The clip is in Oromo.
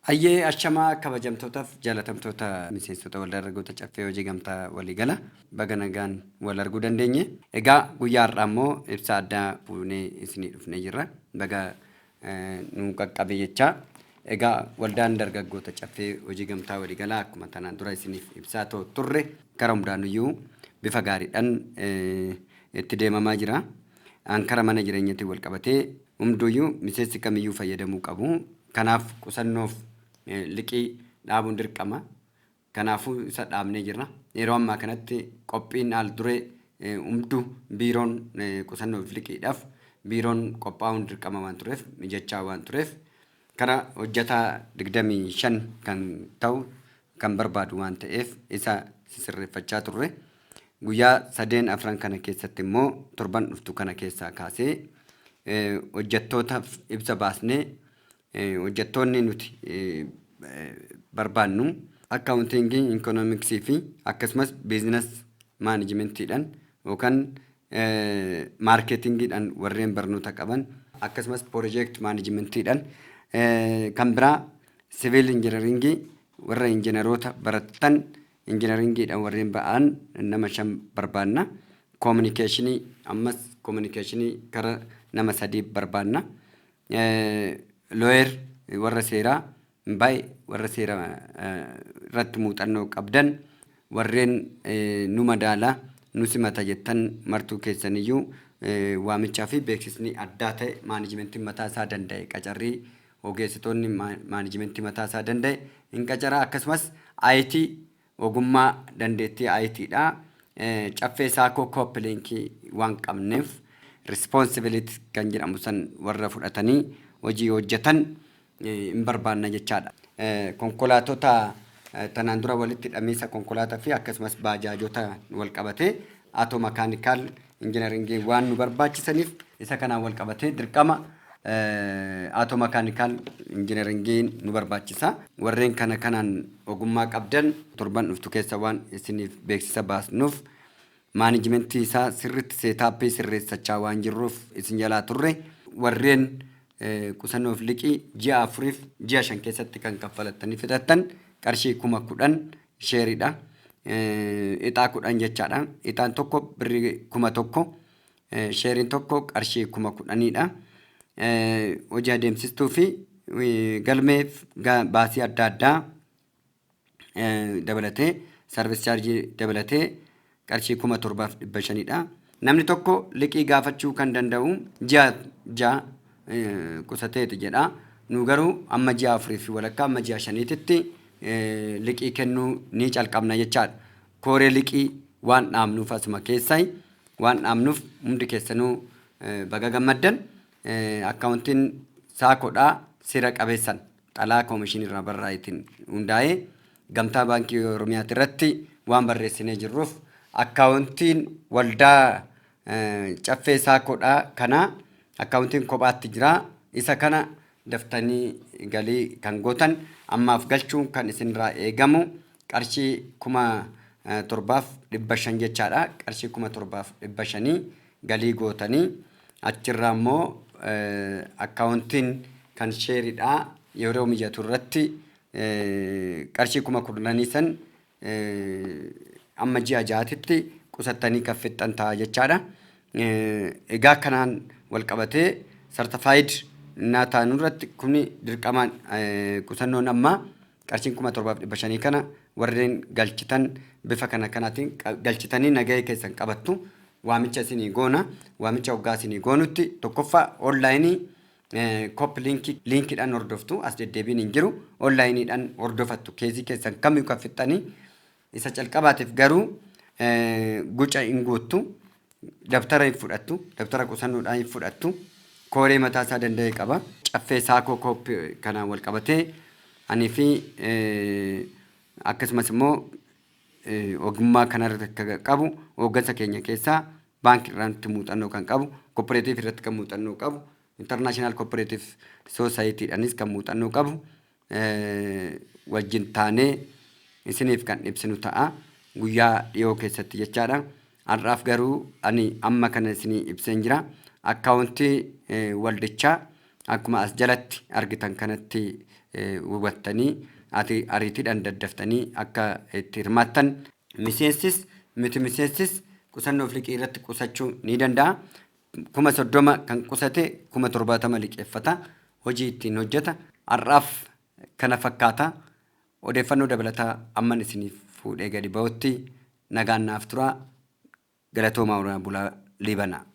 Hayyee, ashamaa kabajamtootaaf jaalatamtoota miseensota Waldaa Dargaggoota Caffee Hojii Gamtaa Waliigala, baga nagaan wal arguu dandeenye. Egaa guyyaa har'aa immoo ibsa addaa fuunee isinii dhufnee jirra. Baga nu qaqqabe jechaa. Egaa Waldaan Dargaggoota Caffee Hojii Gamtaa Waliigalaa akkuma tanaan dura isiniif ibsaa turre gara hundaanuyyuu bifa gaariidhaan itti deemamaa jira. Ankara mana jireenyatiin wal qabatee hunduyyuu miseensi kamiyyuu fayyadamuu qabu. Kanaaf qusannoof liqii dhaabuun dirqama. Kanaafuu isa dhaabnee jirra. Yeroo ammaa kanatti qophiin haal duree hunduu biiroon qusannoof liqiidhaaf biiroon qophaa'uun dirqama waan tureef, mijachaa waan tureef, kara hojjetaa 25 kan ta'u kan barbaadu waan ta'eef isa sirreeffachaa turre. Guyyaa sadeen afran kana keessatti immoo torban dhuftu kana keessaa kaasee hojjettootaaf ibsa baasnee, hojjettoonni nuti barbaannu accounting, economics fi akkasumas business managementiidhaan yookaan marketingiidhaan warreen barnoota qaban, akkasumas project managementiidhaan, kan biraa civil engineering, warra injiinaroota baratan, engineeringiidhaan warreen ba'an nama 5 barbaanna. Communication, ammas communication kara nama 3 barbaanna. Lawyer, warra seeraa baay'ee, warra seera irratti muuxannoo qabdan, warreen nu madaalaa nu simata jettan martuu keessaniyyuu waamichaa fi beeksisni addaa ta'e managementiin mataa isaa danda'e, qacarrii ogeessitoonni management mataa isaa danda'e hin qacaraa. Akkasumas IT, ogummaa dandeettii ITdha. Caffee SACCO Coop Link waan qabneef responsibility kan jedhamu san warra fudhatanii hojii hojjetan hin barbaanna jechaadha. Konkolaatota tanaan dura walitti hidhamiinsa konkolaataa fi akkasumas baajaajota wal qabatee auto mechanical engineering waan nu barbaachisaniif isa kanaan wal qabatee dirqama auto mechanical engineeringiin nu barbaachisa. Warreen kana kanaan ogummaa qabdan torban dhuftu keessa waan isiniif beeksisa baasnuuf, management isaa sirriitti setup sirreessachaa waan jirruuf isin jalaa turre. Warreen qusannoof liqii ji'a 4f ji'a 5 keessatti kan kaffalattanii fixattan qarshii 10,000 shareiidha. Ixaa 10 jechaadha. Ixaan tokko birrii 1000, shareiin tokko qarshii 10,000dha. Hojii adeemsistuu fi galmeef baasii adda addaa dabalatee, service charge dabalatee qarshii 7,500dha. Namni tokko liqii gaafachuu kan danda'u ji'a 6 qusateeti jedha. Nu garuu amma ji'a 4 fi walakkaa amma ji'a 5titti liqii kennuu ni calqabna jechaadha. Kooree liqii waan dhaabnuuf, asuma keessaa waan dhaabnuuf, hundi keessanuu baga gammaddan. Accountiin SACCOdhaa seera qabeessan xalaa koomishinii irraa barraa'eetiin hundaa'ee Gamtaa Baankii Oromiyaati irratti waan barreessinee jirruuf, accountiin waldaa Caffee SACCOdhaa kana accountiin kophaatti jira. Isa kana daftanii galii kan gootan, ammaaf galchuun kan isinirraa eegamu qarshii 7,500 jechaadha. Qarshii 7,500 galii gootanii achirraa immoo accountiin kan shareiidhaa yeroo mijatu irratti qarshii 10,000 san amma ji'a 6titti qusattanii kan fixxan ta'a jechaadha. Egaa kanaan wal qabatee certified naa taanu irratti kuni dirqamaan qusannoon ammaa qarshiin 7,500 kana warreen galchitan bifa kana kanaatiin galchitanii nagahee keessan qabattu. Waamicha isinii goona. Waamicha hoggaa isinii goonutti tokkoffaa online Coop Link linkiidhaan hordoftu, as deddeebiin hin jiru, onlineiidhaan hordofattu case keessan kamiyyuu kan fixxanii. Isa calqabaatiif garuu guca hin guuttu, dabtara hin fudhattu, dabtara qusannoodhaan hin fudhattu, kooree mataa isaa danda'e qaba. Caffee SACCO Coop kanaan wal qabatee anii fi akkasumas immoo ogummaa kanarratti akka qabu hooggansa keenya keessaa baankii irratti muuxannoo kan qabu, cooperative irratti kan muuxannoo qabu, international cooperative societydhaanis kan muuxannoo qabu wajjin taanee isiniif kan ibsinu ta'a guyyaa dhiyoo keessatti jechaadha. Har'aaf garuu ani amma kana isinii ibseen jira. Account waldichaa akkuma as jalatti argitan kanatti hubattanii ati ariitiidhaan daddaftanii akka itti hirmaattan miseensis miti miseensis qusannoof liqii irratti qusachuu ni danda'a. 30,000 kan qusate 70,000 liqeeffata. Hojii ittiin hojjeta. Har'aaf kana fakkaata. Odeeffannoo dabalataa amman isiniif fuudhee gadi ba'utti nagaan naaf turaa. Galatoomaa, horaa bulaa, Liibanaa.